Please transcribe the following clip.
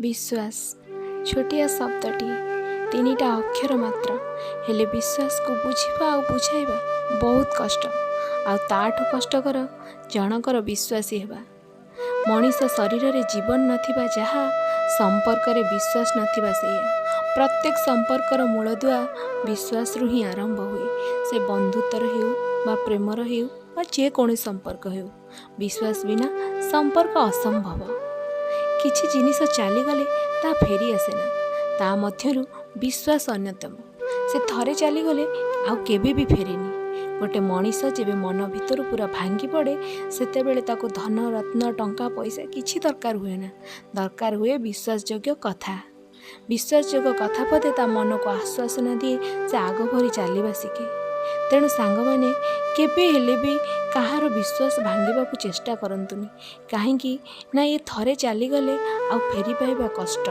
ବିଶ୍ୱାସ ଛୋଟିଆ ଶବ୍ଦଟିଏ, ତିନିଟା ଅକ୍ଷର ମାତ୍ର। ହେଲେ ବିଶ୍ୱାସକୁ ବୁଝିବା ଆଉ ବୁଝାଇବା ବହୁତ କଷ୍ଟ, ଆଉ ତାଠୁ କଷ୍ଟକର ଜଣଙ୍କର ବିଶ୍ୱାସୀ ହେବା। ମଣିଷ ଶରୀରରେ ଜୀବନ ନଥିବା ଯାହା, ସମ୍ପର୍କରେ ବିଶ୍ୱାସ ନଥିବା ସେଇଆ। ପ୍ରତ୍ୟେକ ସମ୍ପର୍କର ମୂଳଦୁଆ ବିଶ୍ୱାସରୁ ହିଁ ଆରମ୍ଭ ହୁଏ। ସେ ବନ୍ଧୁତ୍ୱର ହେଉ ବା ପ୍ରେମର ହେଉ ବା ଯେକୌଣସି ସମ୍ପର୍କ ହେଉ, ବିଶ୍ୱାସ ବିନା ସମ୍ପର୍କ ଅସମ୍ଭବ। କିଛି ଜିନିଷ ଚାଲିଗଲେ ତାହା ଫେରି ଆସେନା, ତା ମଧ୍ୟରୁ ବିଶ୍ୱାସ ଅନ୍ୟତମ। ସେ ଥରେ ଚାଲିଗଲେ ଆଉ କେବେ ବି ଫେରେନି। ଗୋଟେ ମଣିଷ ଯେବେ ମନ ଭିତରୁ ପୁରା ଭାଙ୍ଗି ପଡ଼େ, ସେତେବେଳେ ତାକୁ ଧନ ରତ୍ନ ଟଙ୍କା ପଇସା କିଛି ଦରକାର ହୁଏ ନା। ଦରକାର ହୁଏ ବିଶ୍ୱାସଯୋଗ୍ୟ କଥା। ବିଶ୍ୱାସଯୋଗ୍ୟ କଥା ପଦେ ତା ମନକୁ ଆଶ୍ୱାସନା ଦିଏ, ସେ ଆଗ ଭଳି ଚାଲିବା ଶିଖେ। ତେଣୁ ସାଙ୍ଗମାନେ, କେବେ ହେଲେ ବି କାହାର ବିଶ୍ୱାସ ଭାଙ୍ଗିବାକୁ ଚେଷ୍ଟା କରନ୍ତୁନି, କାହିଁକି ନା ଏ ଥରେ ଚାଲିଗଲେ ଆଉ ଫେରି ପାଇବା କଷ୍ଟ।